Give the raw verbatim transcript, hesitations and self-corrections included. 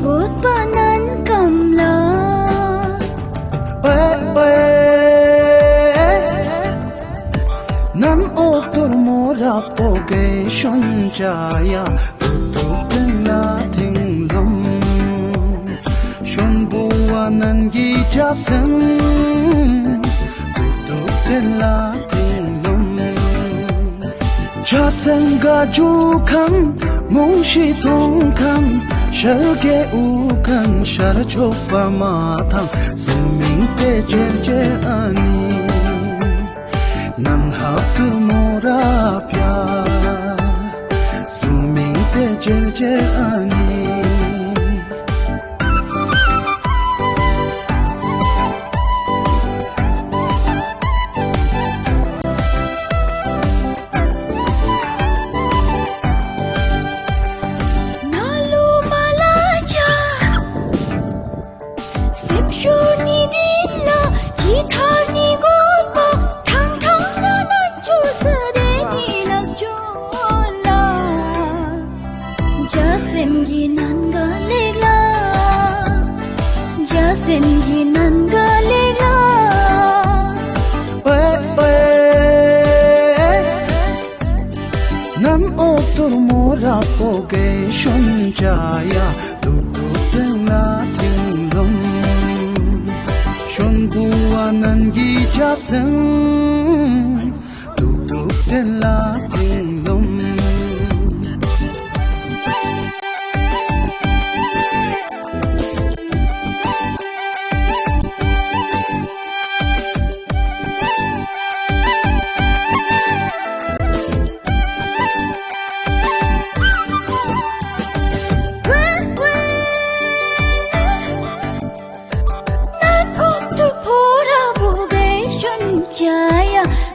བཀོད་པ་ནན་སྐམ་ལ། པེ་པེ། ནན་འོག་ཏུར་མོ་ར་པོ་གེ་ཤོན་ཅ་ཡ། ཏུ་ཏུ་ཏན་ལ་ཐིང་ལོམ། ཤོན་བུ་བ་ནན་གྱི་ཅ་སེན། ཏུ་ཏུ་ཏན་ལ་ཐིང་ལོམ། ཆ་སེང་ག་ཇུ་ཁང་། མོང་ཤི་ཐོང་ཁང་། ཤར་གེ་ཨུ་ཁང་། ཤར་ཆོག་པ་མ་ཐང་། སུ་མིང་ཏེ་ཅེར་ཅེར་ཨ་ནི། ནང་ཧབ་ཏུར་མོ་ར་པྱ། སུ་མིང་ཏེ་ཅེར་ཅེར་ཨ་ནི། ན་ལུ་མ་ལ་ཆ། སེམས་ཤུགས་ནི་དིན་ལ། ཇི་ཐར་ནི་གོ་པ། ཐང་ཐང་ན་ན་ཆུ་ས་དེ་ནི་ལ་ཇོ་ལ། འཇའ་སེམས་ཀྱི་ནན་ག་ལེགས་ལ། འཇའ་སེམས་ཀྱི་ནན་ག་ལེགས་ལ། པེ་པེ། ནན་འོག་ཏུར་མོ་ར་པོ་གེ་ཤོན་ཅ་ཡ། ཏུག་ཏུག་ཏན་ལ་ཐིང་ལོམ། ཤོན་བུ་བ་ནན་གྱི་ཅ་སེན། ཏུག་ཏུག་ཏན་ལ་ཐིང་ལོམ།